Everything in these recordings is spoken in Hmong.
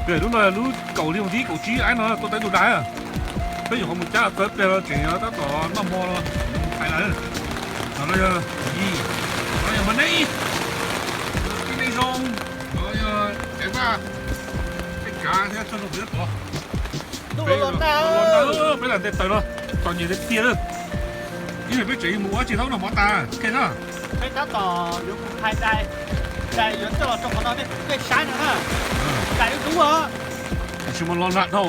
Lub no lub kaum hli mus thib kaum tsib aib no tuaj tau ib tug dais. Peb nyuam qhuav mus cab txog pliag los tseem tab tom noj hmo los mus thaiv dais. Qhov no yog, qhov no yog Maiv Neeb, tib neeg zoo, qhov no yog Ev Vaj, tej kav thiab txog rau pem tod. Peb lam nte taws no, txom nyem tiag tiag lawm. Ib pliag peb tseem mus ua tsis tau noj hmo tas, ok na. Peb tab tom yuav mus thaiv dais, dais yuav coj los rau qhov no nej saib no na. Dais yuav dub os. Tiam sis mas los nag dhau,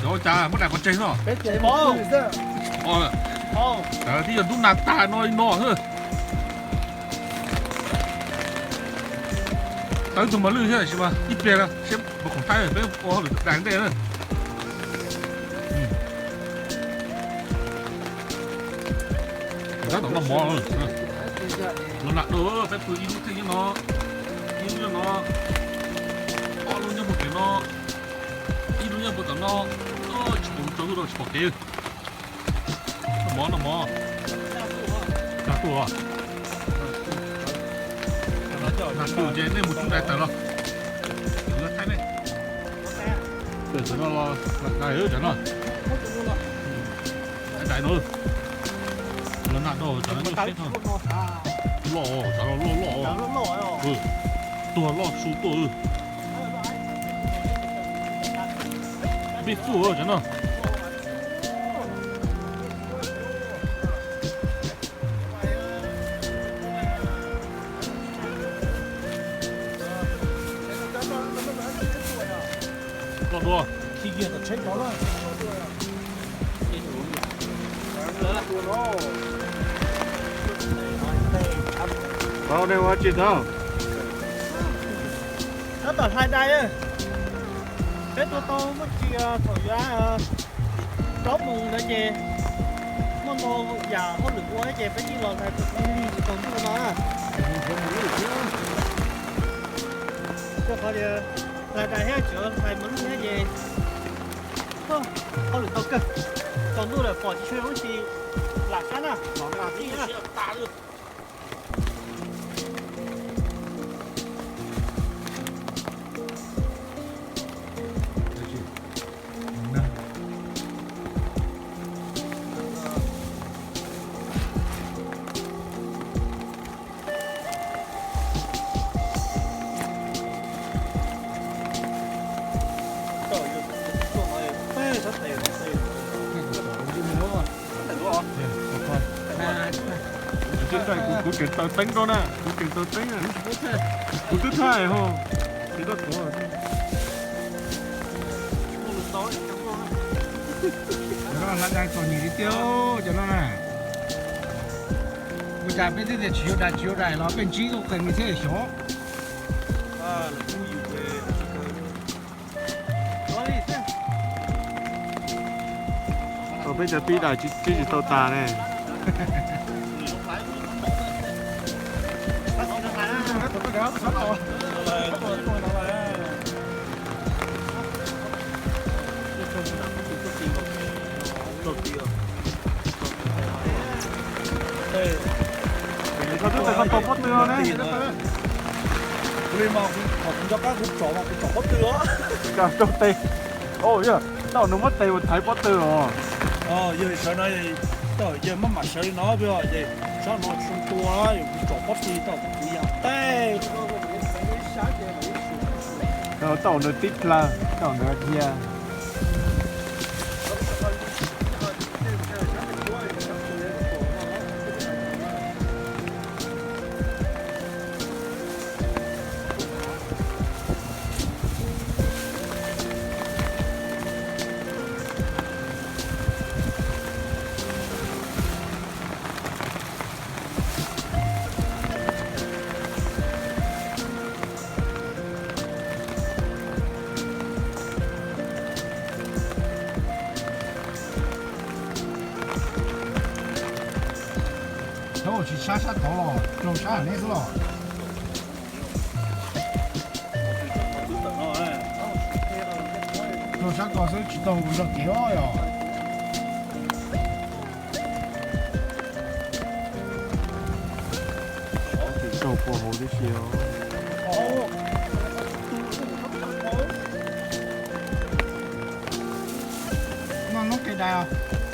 cov ua cas muab dais pov tseg no. Tsis paub. Tib yog ntub nag tag no li no xwb. Tau ib tug mos lwj thiab, tiam sis mas ib pliag seb puas khoom thaij peb ua hauj lwm dais ntej na. Tab tom noj mov, los nag dhau, peb pw ib lub thiaj nyob no, ib lub nyob no, ob lub nyob puag pem no, ib lub nyob puag tom no, tsis pom tsaus ntuj rau tsis pom kev. Noj mov, noj mov. Nag tuaj, nag tuaj ces nej mus tsub dais tawm los, kuv yuav thaij nej. Tawm no los dais, cov no, dais no, los nag dhau cov no nyuaj siab no. Loj, cov no loj loj, tuag loj su tuaj. Peb fuj cov no. Loj dua. Tau, nej ua tsis tau. Tab tom hlais dais. Peb tua tau muaj tsis thaum yuav plaub moos ntawd ces muaj ntau yam hauj lwm ua ces peb yeej los hlais tus lig tsaus ntuj no. Rau qhov tias hlais dais thiab tseem hlais mos lwj thiab ces hauj lwm tau kawg. Tsaus ntuj lawm pom tsis tshua zoo ib tsis lam sab na. Kuv tseem taws teeb rau na, kuv tseem taws teeb na. Kuv twb thaij hos, tsis tau tuav. Cov no hlais dais txom nyem li tiag cov no na. Ua cas peb twb tias tsis yuav dais tsis yuav dais los peb ntsib tau qee me thiab xyov. Peb cov pib dais twb tsis tau tas ne. Twb tsis tau pob tw ne. Kuv li mas kuv nco qab kuv tsom mas kuv tsom pob tw os. Rau tes. Yog tau nws muab tes mus thaiv pob tw os. Yog sawv no, yog maj mam sawv li no, yog sab no tsis tua, kuv tsom pob tw tau kuv yam teg. Tau nws tib plhaw, tau nws dhia. Tsis sab sab tod los raug sab neb xwb los. Raug sab ko xwb tsis tau nrog kev os yog. Tsis raug puag hauv tib si os. Dai os.